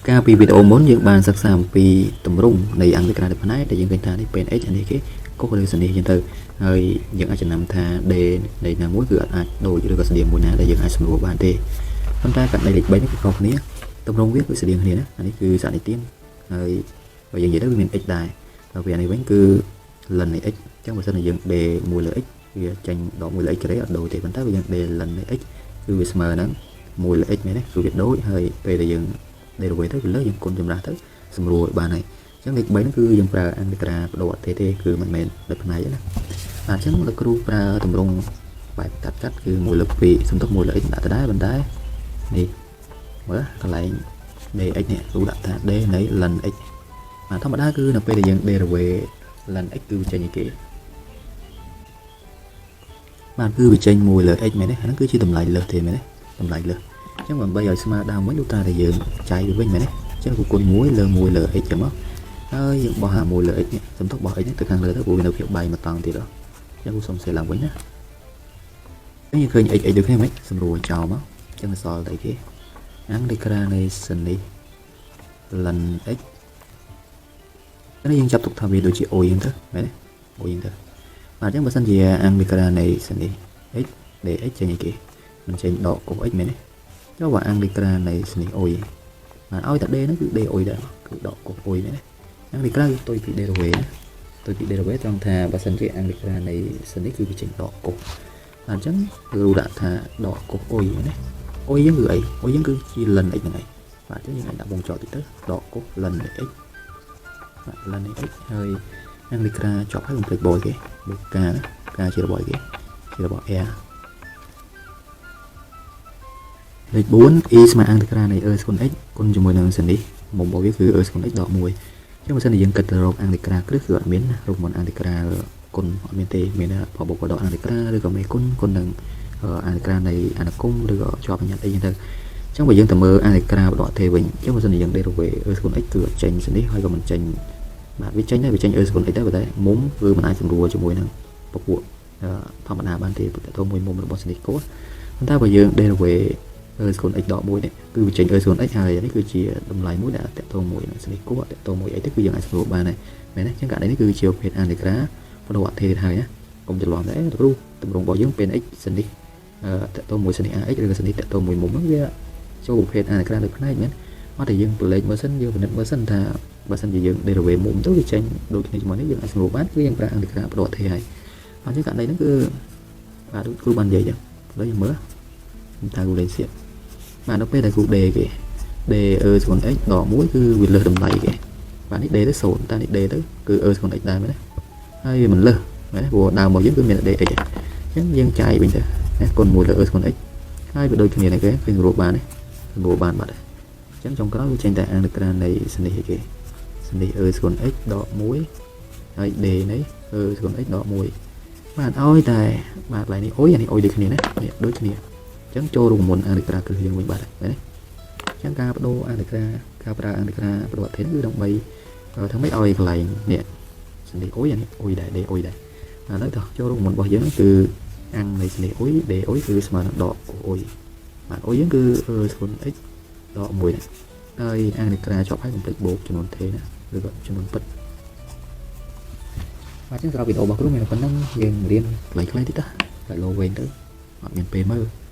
កាលពីវីដេអូមុនយើងបានសិក្សាអំពីទម្រង់នៃអង់តិក្រាលផ្នែកដែលយើងឃើញថានេះ Px អានេះគេកុសឬសនេះអញ្ចឹងទៅហើយយើងអាចចំណាំថា D នៃណាមួយគឺអត់អាចដូចឬក៏ស្តៀងមួយណាដែលយើងអាចសម្រួលបានទេប៉ុន្តែករណីលេខ3នេះគឺខុសគ្នាទម្រង់វាគឺស្តៀងគ្នាណាអានេះគឺសនិទានហើយបើយើងនិយាយទៅវាមាន x ដែរដល់ពេលនេះវិញគឺ ln នៃ x អញ្ចឹងបើសិនជាយើង d 1លើ x វាចេញដក1លើ x ការ៉េអត់ដូចទេប៉ុន្តែបើយើង d ln នៃ x គឺវាស្មើនឹង1លើ x មែនទេគឺវាដូចហើយពេលដែលយើង derivative ទៅវាលើយើងគុណចម្រាស់ទៅសម្រួលបានហើយអញ្ចឹងលេខ3ហ្នឹងគឺយើងប្រើអង់តិក្រាបដូរអត់ទេទេគឺមិនមែនដោយផ្នែកទេណាបាទអញ្ចឹងលោកគ្រូប្រើទម្រង់បែបកាត់កាត់គឺ1លើ2សំទុះ1លើ x ដាក់ទៅដែរប៉ុន្តែនេះមើលកន្លែង dx នេះគ្រូដាក់ថា d នៃ ln x បាទធម្មតាគឺនៅពេលដែលយើង derivative ln x គឺវាចេញអីគេបាទគឺវាចេញ1លើ x មែនទេអាហ្នឹងគឺជាតម្លៃលើសទេមែនទេតម្លៃលើសអញ្ចឹងដើម្បីឲ្យស្មើដើមវិញលុះត្រាតែយើងចែកវាវិញមែនទេអញ្ចឹងគឺគុណ1លើ1លើ x ចឹងមកហើយយើងបោះអា1លើ x នេះសំទុះបោះ x នេះទៅខាងលើទៅព្រោះវានៅភាពបែកមួយតង់ទៀតហ៎អញ្ចឹងគូសុំសេឡើងវិញណាអញ្ចឹងយើងឃើញ x x ដូចគ្នាមិនសម្រួលចោលមកអញ្ចឹងសល់តែគេអង់តិក្រានៃសនិស ln x នេះយើងចាប់ទុកថាវាដូចជា o អញ្ចឹងទៅមែនទេ o អញ្ចឹងទៅបាទអញ្ចឹងបើសិនជាអង់តិក្រានៃសនិស x dx ចេញអីគេមិនចេញដកកុស x មែនទេចុះបើអង់តិក្រានៃសនិស o បាទឲ្យតែ d ហ្នឹងគឺ d o ដែរគឺដកកុស o មែនទេអង់តិក្រាគឺផ្ទុយពី derivative ណាផ្ទុយពី derivative ត្រង់ថាបើសិនជាអង់តិក្រានៃសនិសគឺវាចេញដកកុសបាទអញ្ចឹងគ្រូដាក់ថាដកកុស o មែនទេ o យើងគឺអី o យើងគឺជា ln x ហ្នឹងឯងបាទអញ្ចឹងយើងអាចដាក់វងចោលតិចទៅដកកុស ln x បាទ ln x ហើយអង់តិក្រាជាប់ហើយកុំភ្លេចបូកគេបូកការណាការជារបស់គេជារបស់ r លេខ4 e ស្មើអង់តិក្រានៃ e ស្គុណ x គុណជាមួយនឹងសនិសមុំរបស់វាគឺ e ស្គុណ x ដក1អញ្ចឹងបើសិនជាយើងគិតទៅរកអង់តិក្រាគ្រឹះគឺអត់មានណារូបមន្តអង់តិក្រាគុណអត់មានទេមានតែផលបូកដកអង់តិក្រាឬក៏មេគុណគុណនឹងអង់តិក្រានៃអនុគមឬក៏ជាប់បញ្ញត្តិអីចឹងទៅអញ្ចឹងបើយើងទៅមើលអង់តិក្រាបដកទេវិញអញ្ចឹងបើសិនជាយើង derivative e ស្គុណ x គឺអត់ចេញសនិសហើយក៏មិនចេញបាទវាចេញដែរវាចេញ e ស្គុណ x ដែរប៉ុន្តែមុំគឺមិនអាចសម្រួលជាមួយនឹងពពួកធម្មតាបានទេទៅមួយមុំរបស់សនិសគោប៉ុន្តែបើយើង derivative e ស្គុណ x ដក1នេះគឺវាចេញ e ស្គុណ x ហើយនេះគឺជាតម្លៃមួយដែលតកតងមួយនឹងសនិសគោតកតងមួយអីទៅគឺយើងអាចសម្រួលបានដែរមែនទេអញ្ចឹងករណីនេះគឺជាប្រភេទអង់តិក្រាបដូរអថេទៀតហើយណាកុំច្រឡំដែរគ្រូទម្រង់របស់យើងពេល x សនិសតកតងមួយសនិស ax ឬក៏សនិសតកតងមួយមុំហ្នឹងវាចូលប្រភេទអង់តិក្រាដោយផ្នែកមែនអត់តែយើងប្រឡែកមើលសិនយើងពិនិត្យមើលសិនថាបើសិនជាយើង derivative មុំទៅវាចេញដូចគ្នាជាមួយនេះយើងអាចសម្រួលបានគឺយើងប្រើអង់តិក្រាបដូរអថេហើយអញ្ចឹងករណីហ្នឹងគឺបាទដូចគ្រូបាននិយាយអញ្ចឹងឥឡូវយើងមើលថាគ្រូលេងសៀកបាទនៅពេលដែលគ្រូ D គេ D e ស្គុណ x ដក1គឺវាលើសតម្លៃគេបាទនេះ D ទៅ0តែនេះ D ទៅគឺ e ស្គុណ x ដែរមែនទេហើយវាមិនលើសមែនទេព្រោះដើមរបស់យើងគឺមាន dx អញ្ចឹងយើងចាយវិញទៅណាគុណ1លើ e ស្គុណ x ហើយវាដូចគ្នានេះគេឃើញសម្រួលបានទេសម្រួលបានបាត់ហើយអញ្ចឹងចុងក្រោយវាចេញតែអង់តិក្រានៃសនិសគេសនិស e ស្គុណ x ដក1ហើយ d នៃ e ស្គុណ x ដក1បាទឲ្យតែបាទកន្លែងនេះអុយអានេះអុយដូចគ្នាណានេះដូចគ្នាអញ្ចឹងចូលរូបមន្តអង់តិក្រាគ្រឹះយើងវិញបាត់ហើយមែនទេអញ្ចឹងការបដូរអង់តិក្រាការប្រើអង់តិក្រាបដូរអថេគឺដើម្បីធ្វើម៉េចឲ្យកន្លែងនេះសនិសអុយអានេះអុយដែរ d អុយដែរឥឡូវតោះចូលរូបមន្តរបស់យើងគឺអង្គនៃសនិសអុយ d អុយគឺស្មើនឹងដកអុយបាទអុយយើងគឺ e ស្គុណ x ដក1ណាហើយអង់តិក្រាជាប់ហើយកុំភ្លេចបូកចំនួនទេណាឬក៏ចំនួនពិតបាទអញ្ចឹងសម្រាប់វីដេអូរបស់គ្រូមានប៉ុណ្ណឹងយើងរៀនខ្លីៗតិចទៅតែលោវែងទៅអត់មានពេលមើល។